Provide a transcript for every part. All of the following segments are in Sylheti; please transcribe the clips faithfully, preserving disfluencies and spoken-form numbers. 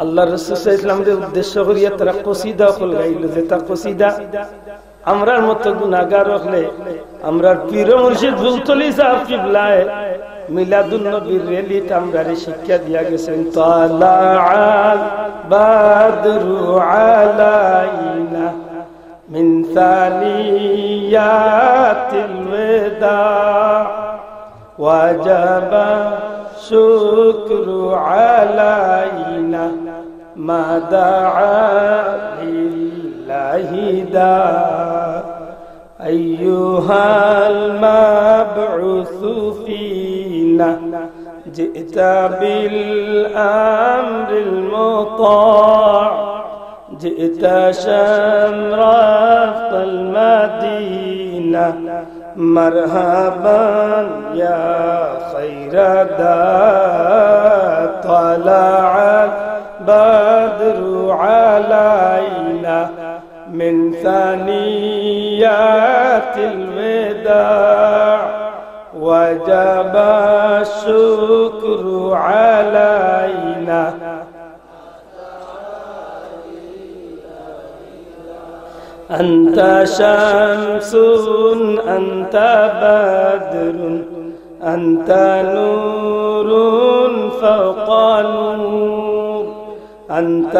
আল্লাহর রাসূল সাল্লাল্লাহু আলাইহি ওয়াসাল্লামরে উদ্দেশ্য করিয়া তারা কসিদা অকল গাইল, যেটা কসিদা আমরার মতো গুনাহগার অকলে, আমরার পীর মুর্শিদ ফুলতলি সাহেব কিবলায় মিলাদুন নবীর র‍্যালিত আমরারে শিক্ষা দিয়া গেছেন। طلع البدر علينا من ثنيات الوداع وجب الشكر علينا ما دعا لله داع. أيها المبعوث فينا جئت بالأمر المطاع جئت شرفت المدينة مرحبا يا خير داع. طلع البدر علينا من ثنيات الوداع وجب الشكر علينا أنت شمس أنت بدر أنت نور فوق نور أنت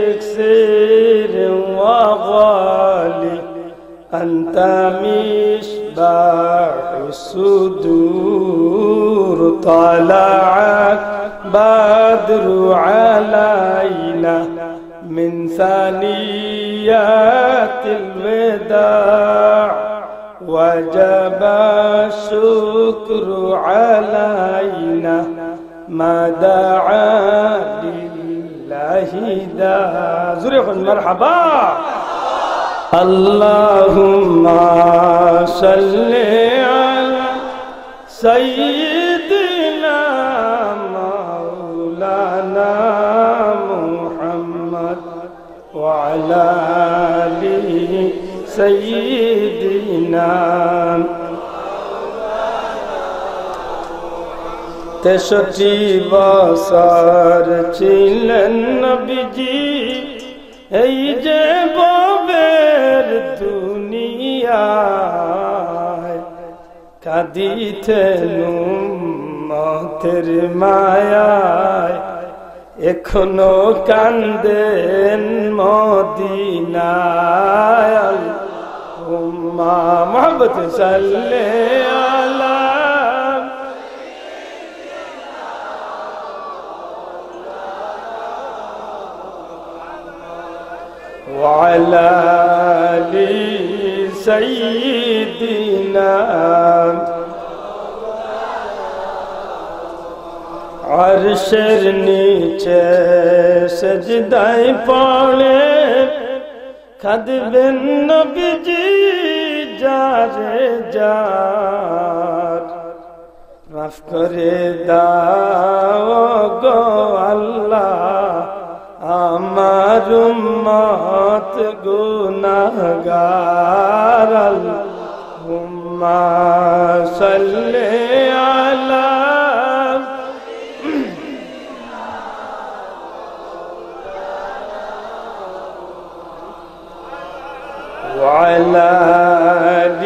إكسير وغالي أنت مصباح الصدور طلع البدر علينا من ثنيات الوداع وجب الشكر علينا ما دعا لله داع. জোরে কইন মারহাবা। اللهم صل على سيدنا مولانا محمد وعلى آل سيدنا। তেষট্টি বছর ছিলেন নবীজি এই যে ভবের দুনিয়ায়, কাঁদিতেন উম্মতের মায়ায়, এখনো কান্দেন মদিনায়। আল্লাহুম্মা মুহাব্বতে সাল্লি আলা وعلى آل سيدنا। আরশের নিচে সেজদায় পড়ে কাঁদবেন নবীজি যারে যার। মাফ করে দাও গো আল্লাহ আমার উম্মত গুনাহগার। আল্লাহুম্মা সাল্লি আলা وعلى آل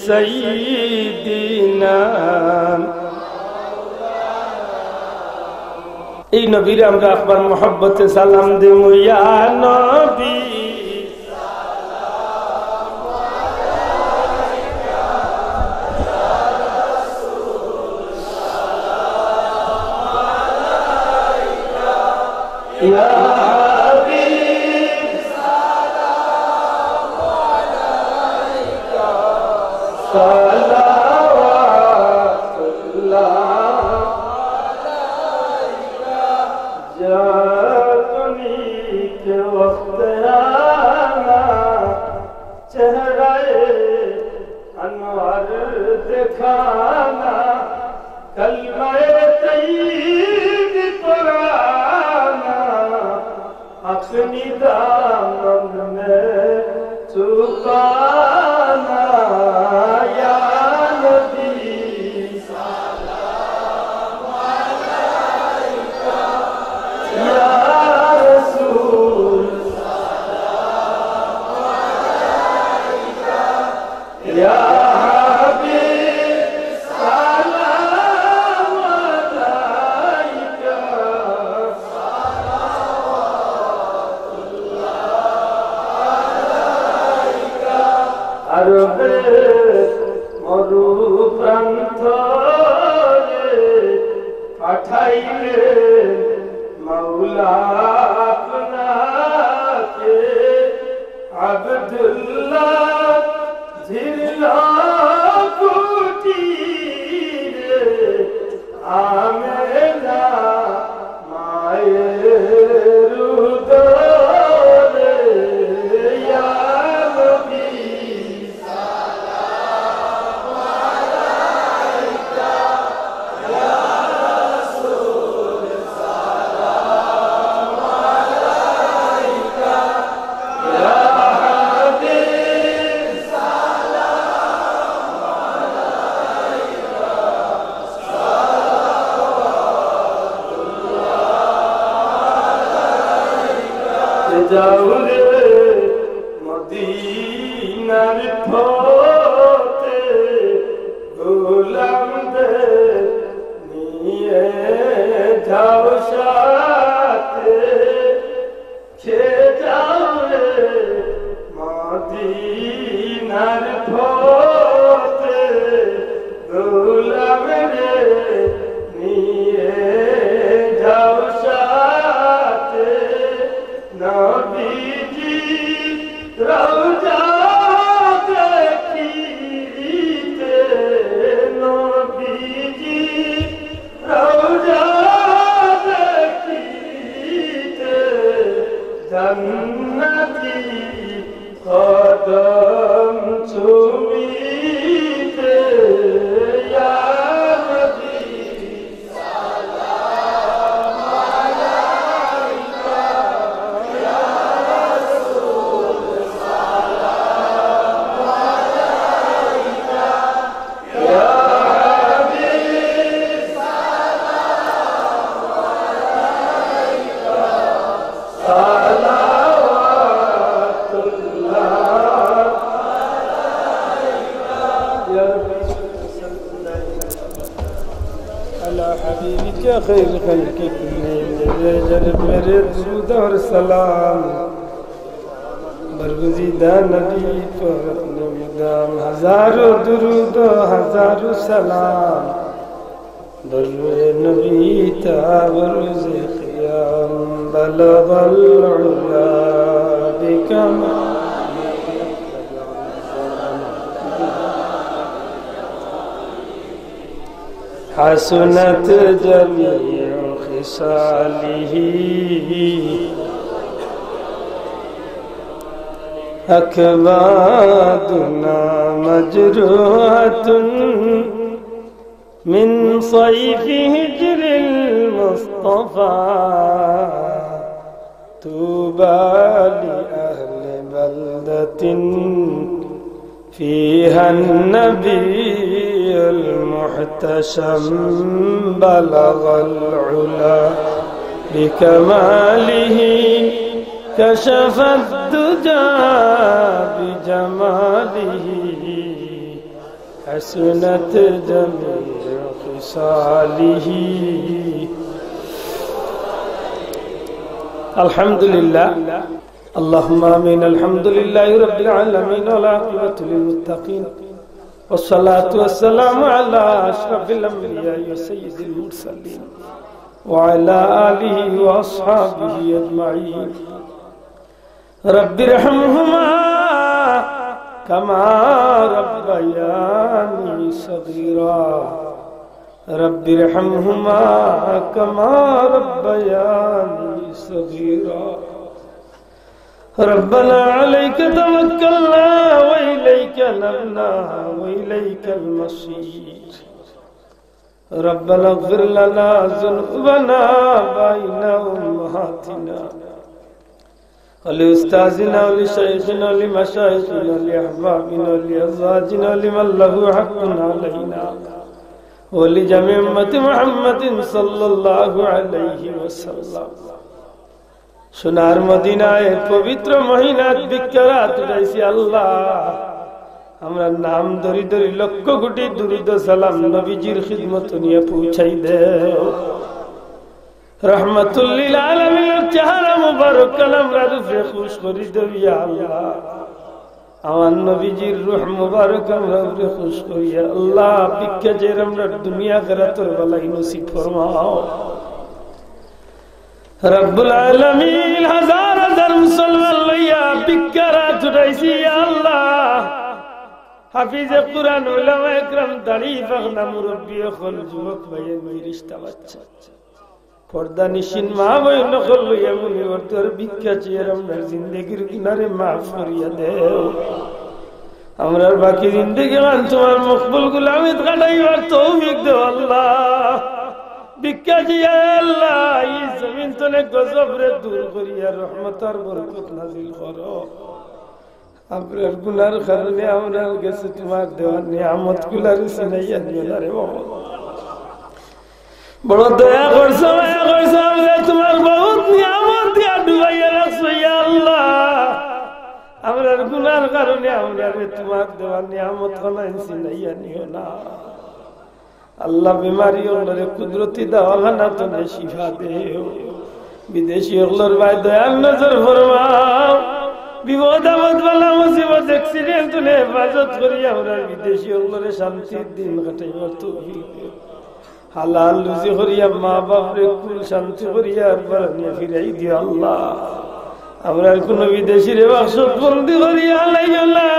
سيدنا। এই নবীরে আমরা একবার মহব্বতে সালাম দিমু, ইয়া নবী। يا حبيب سلام عليك، صلوات الله عليك. جاءتني في وقت أنا چہرۂ انور دکھانا، کلمۂ طیب پڑھانا، اپنی دامن میں چھپانا، یا نبی سلام علیک۔ মাওলা আপনাকে আব্দুল্লাহ জিরলা কুটিরে আমেনা মায়ের উদরে ইয়া নবী। যাও রে মদিনার পথে গোলামদের নিয়ে যাও সাথে। সে যাও রে মদিনার পথে গোলাম রে নিয়ে যাও সাথে। নবীজি রওজা দেখিতে, নবীজি রওজা দেখিতে, জান্নাতি কদম চুমিতে, ইয়া নবী। على حبيبك خير خلق كلهم، میرے درود اور سلام۔ برگزیدہ نبی پر مدام ہزاروں درود و ہزاروں سلام۔ در نبی تا برز قیام بلغ العلا بکمال۔ حسنت جميع خصاله، أكبادنا مجروحة من صيف هجر المصطفى. طوبى لأهل بلدة فيها النبي المحتشم بلغ العلا بكماله، كشف الدجى بجماله، حسنت جميع خصاله. الحمد لله. اللهم آمين. الحمد لله رب العالمين، والعاقبة للمتقين، والصلاة والسلام على أشرف الأنبياء وسيد المرسلين، وعلى آله وأصحابه أجمعين. رب ارحمهما كما ربياني صغيرا. رب ارحمهما كما ربياني صغيرا. ربنا عليك توكلنا وإليك أنبنا وإليك المصير. ربنا اغفر لنا ذنوبنا بين أمهاتنا ولأستاذنا ولشيخنا ولمشايخنا ولأحبابنا ولأزواجنا ولمن له حق علينا ولجميع أمة محمد صلى الله عليه وسلم। সোনার মদিনায় পবিত্র মহিনাত ভিক্ষার আত উঠাইছি আল্লাহ। আমরার নাম ধরি ধরি লক্ষ কোটি দুরুদ সালাম নবীজির খিদমতো নিয়া পৌঁছাই দেও। রহমাতুল্লিল আলামিনের চেহারা মুবারক খান আমরার উপরে খুশ করি দেও ইয়া আল্লাহ। আমার নবীজির রূহ মুবারক আমরার উপরে খুশ করিয়া আল্লাহ, ভিক্ষা চাইয়ার আমরার দুনিয়া আখিরাতর ভালাই নসিব ফরমাও। রব্বুল আলামিন, হাজার হাজার মুসলমান লইয়া ভিক্ষার আত উঠাইছি, ইয়া আল্লাহ। হাফিজে কুরআন, উলামা একরাম, দাড়ি পাকনা, মুরব্বি অকল, যুবক ভাই, ফিরিস্তা বাচ্চা, পর্দা নিশিন মা বইন অকল লইয়া মুনিবর দরবারো ভিক্ষা চাইয়ার, আমরার জিন্দেগির গুনারে মাফ করিয়া দেও। আমরার বাকি জিন্দেগি খান তুমার মকবুল গুলামিত কাটাইবার তৌফিক দেও আল্লাহ। ভিক্ষা চাইয়ার আল্লাহ, ই জমিন তনে গজবরে দূর করিয়া রহমত আর বরকত নাজিল করো। আমরার গুনার কারণে আমরার গেছে তুমার দেওয়া নিয়ামত গুলারে ছিনাইয়া নিও না রে বাবা। বড় দয়া করছো, মায়া করছো, আমরারে তুমার বহুত নিয়ামত দিয়া ডুবাইয়া রাখছো, ইয়া আল্লাহ। আমরার গুনার কারণে আমরারে তুমার দেওয়া নিয়ামত খানাইন ছিনাইয়া নিও না। আল্লাহ, বেমারি অকলরে কুদরতি দাওয়াখানা তনে শিফা দেও। বিদেশি অকলর বায় দয়ার নজর ফরমাও। বিপদ আপদ, বালা মুসিবত, accident তনে হেফাজত করি আমরার বিদেশি অকলরে শান্তির দিন কাটাইবার তৌফিক দেও। হালাল রুজি করিয়া মা বাপরে কুল শান্তি করিয়া আরবার আনিয়া ফিরাই দিও আল্লাহ। আমরার কুনু বিদেশিরে বাক্সত বন্দি করিয়া হালাইও না।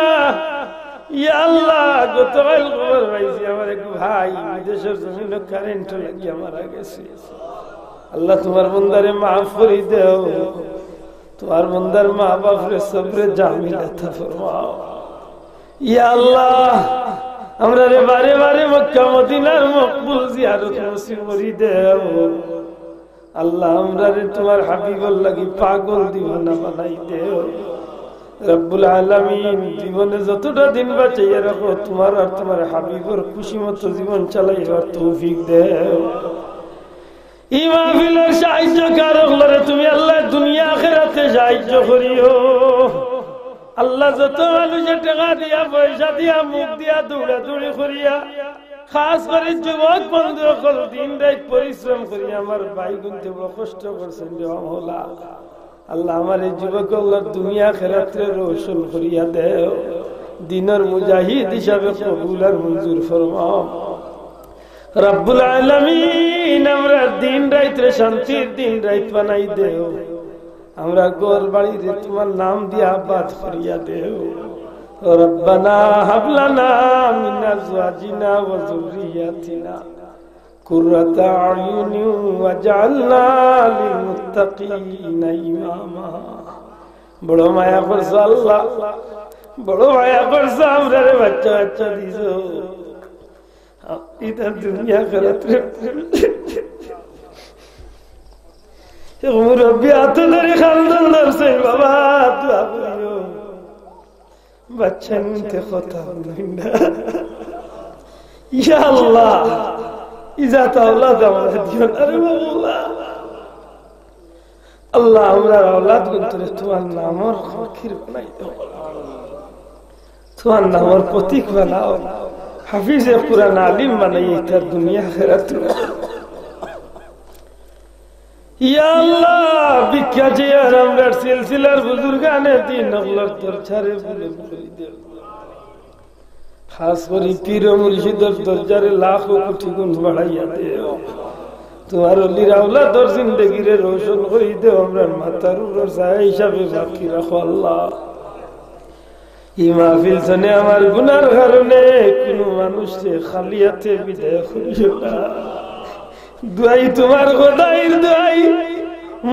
ইয়া আল্লাহ, গতকাইল খবর পাইছি, আমার এক ভাই বিদেশর জমিনো কারেন্ট লাগিয়া মারা গেছে। আল্লাহ, তুমার বন্দারে মাফ করি দেও, তুমার বন্দার মা বাপরে সবরে জামিল আতা ফরমাও। ইয়া আল্লাহ, আমরারে বারে বারে মক্কা মদিনার মকবুল জিয়ারত নসিব করি দেও। আল্লাহ, আমরারে তুমার হাবিবর লাগি পাগল দিওয়ানা বানাই দেও। রব্বুল আলামিন, জীবনে যতটা দিন বাঁচাইয়া রাখো, তুমার আর তুমার হাবিবর খুশি মতো জীবন চালাইবার তৌফিক দেও। ই মাহফিলর সাহায্যকার অকলরে তুমি আল্লাহ দুনিয়া আখেরাতে সাহায্য করিও। আল্লাহ, যত মানুষে টেকা দিয়া, পয়সা দিয়া, মুখ দিয়া, দৌড়াদৌড়ি করিয়া, খাস করি যুবক বন্ধু অকল দিন রাইত পরিশ্রম করিয়া আমার ভাই গুনতে বড় কষ্ট করছইন রে মওলা। আল্লাহ, আমার ই যুবক অকলর দুনিয়া আখেরাতরে রোশন করিয়া দেও, দিনর মুজাহিদ হিসাবে কবুল আর মঞ্জুর ফরমাও। রব্বুল আলামিন, আমরার দিন রাইতরে শান্তির দিন রাইত বানাই দেও। আমরার ঘর বাড়িরে তুমার নাম দিয়া আবাদ করিয়া দেও। রব্বানা হাব লানা মিন আজওয়াজিনা ওয়া যুররিয়াতিনা কুররাতা আয়ুনিন ওয়াজআলনা লিল মুত্তাকিনা ইমামা। বড় মায়া করছো আল্লাহ, বড় মায়া করছো, আমরারে বাচ্চা বাচ্চা দিছো। ইতা দুনিয়া আখেরাতরে। এক মুরব্বি আতো ধরি কান্দন ধরছে, বাবা, দোয়া করিও। বাচ্চা নিতে কথা বলি না। ইয়া আল্লাহ, ইজাত আওলাদ আমরা দিও না রে বাবা। আল্লাহ, আমরার আওলাদ গুনতরে তুমার নামর ফকির বানাই দেও। তুমার নামর প্রতীক বানাও। হাফিজে কুরআন আলিম বানাই ইতার দুনিয়া আখেরাত। ইয়া আল্লাহ, ভিক্ষা চাইয়ার আমরার সিলসিলার বুজুর্গানে দিন অকলর দরজারে বুলন্দ করি দেও। খাস করি পীর ও মুর্শিদর দরজারে লাখ ও কোটি গুণ বাড়াইয়া দেও। তুমার অলির আওলাদর জিন্দেগিরে রোশন করি দেও, আমরার মাথার উপর ছায়া হিসাবে বাকি রাখো আল্লাহ। ই মাহফিল তনে আমার গুনার কারণে কুনু মানুষরে খালি আতে বিদায় করিও না। দোয়াই তুমার খোদাইর দোয়াই,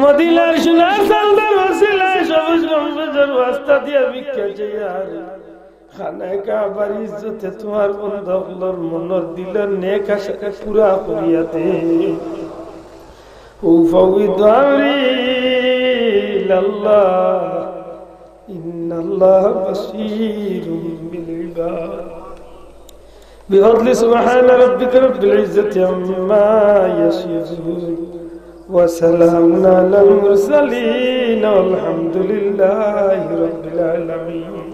মদিনার সোনার চান্দর উছিলায় সবুজ গম্বুজর ওয়াস্তা দিয়া ভিক্ষা চাইয়ার খানায়ে কাবার ইজ্জতে তুমার বন্দা অকলর মনর দিলর নেক আশা পুরা করিয়া দে। أفوض أمري إلى الله إن الله بصير بالعباد. بفضل سبحان ربك رب العزة عما يصفون وسلام على المرسلين والحمد لله رب العالمين.